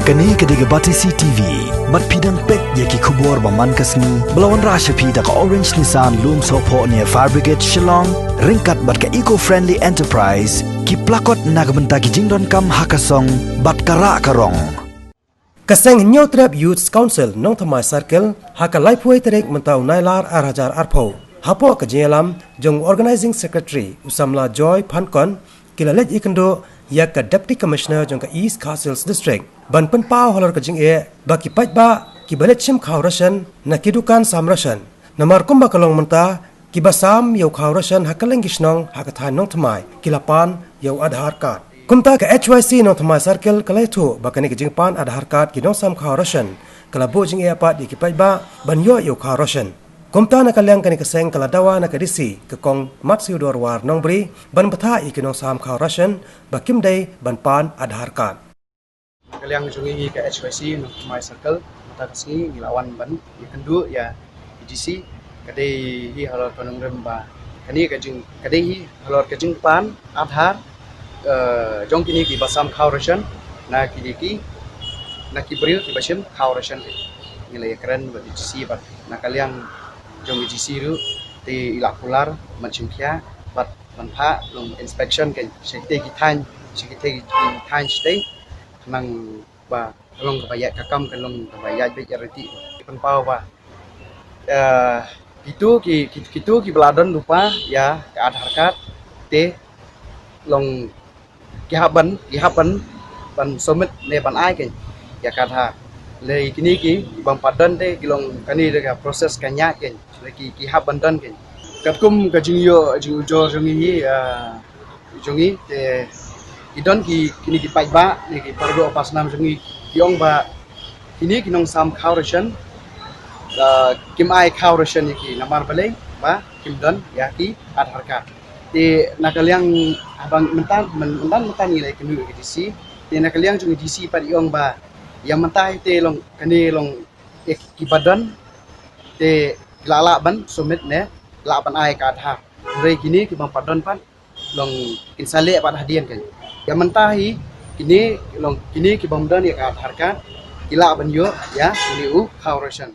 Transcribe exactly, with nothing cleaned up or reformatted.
Kane ka dei ka Batesi T V. Bad phi dang peit ïa ki khubor ba man ka sngi ba la wanrah sha phi da ka Orange Nissan Lumsohphoh near Fire Brigade Shillong, ryngkat bad ka Eco Friendly Enterprise, ki plakot na ka bynta ki jingdonkam ha ka song bad ka rah ka rong. Ka seng Hynñiewtrep Youth Council Nongthymmai Circle ha ka laiphew tarik mynta u Nailar ar hajar arphew, hapoh ka jingïalam jong u Organising Secretary u samla Joy Phankon, ki la leit ïakynduh ïa ka Deputy Commissioner jong ka East Khasi Hills District ban pynpaw halor ka jingeh ba ki paidbah kiba leit shim khaw ration na ki dukan sam ration. Namar kumba ka long mynta, kiba sam ïa u khaw ration ha kylleng ki shnong ha ka thaiñ Nongthymmai ki la pan ïa u Aadhaar card. Kumta ka H Y C Nongthymmai Circle ka la ïathuh ba kane ka jingpan Aadhaar card ki nongsam khaw ration ka la buh jingeh pat ïa ki paidbah ban ïoh ïa u khaw ration. Kumta na ka liang kane ka seng ka la dawa na ka D C ka Kong Matsiewdor War Nongbri ban bthah ïa ki nongsam khaw ration ba kim dei ban pan Aadhaar card. Na ka liang jong ngi ka H Y C Nongthymmai Circle, mynta ka sngi ngi la wan ban ïakynduh ïa i D C, ka dei hi halor ka nongrim ba kane ka jing, ka dei hi halor ka jingpan Aadhaar, eh, jong kine kiba sam khaw ration na kine ki, na ki briew kiba shim khaw ration. Ngi la ïakren bad i D C bad na ka liang jong i D C ruh te i la kular ban shim khia bad ban phah long inspection kein sha kitei ki thaiñ, sha kitei ki thaiñ shatei, khnang ba ka long kaba ïaid, ka kam ka long kaba ïaid beit ïaid ryntih. Pynpaw ba, eh, kitu ki, ki, kitu kiba la don lypa ïa ka Aadhaar card te long ki hap ban, ki hap ban, ban submit ne ban ai kein ïa ka Aadhaar. Lei kine ki, ki bym pat don te ki long, kane dei ka process ka ñiah kein. Lei ki, ki hap ban don kein. Katkum ka jingïoh, jingujor jong ngi, ah, jong ngi te ki don ki, kine ki paidbah ne ki para doh para snam jong ngi ki ong ba kine ki nongsam khaw ration, ah, kim ai khaw ration ïa ki namar balei ba kim don ïa ki Aadhaar card. Te na ka liang, haba mynta, myn-, mynta, mynta ngi la ïakynduh ïa ka D C. Te na ka liang jong i D C pat i ong ba ïa mynta hi te long, kane long, eh, kiba don te ki la lah ban submit ne lah ban ai ka Aadhaar. Hynrei kine ki bym pat don pat long kin sa leh pat hadien kein. Ïa mynta hi kine long kine ki bym don ïa ka Aadhaar card ki lah ban ïoh ïa kine u khaw ration.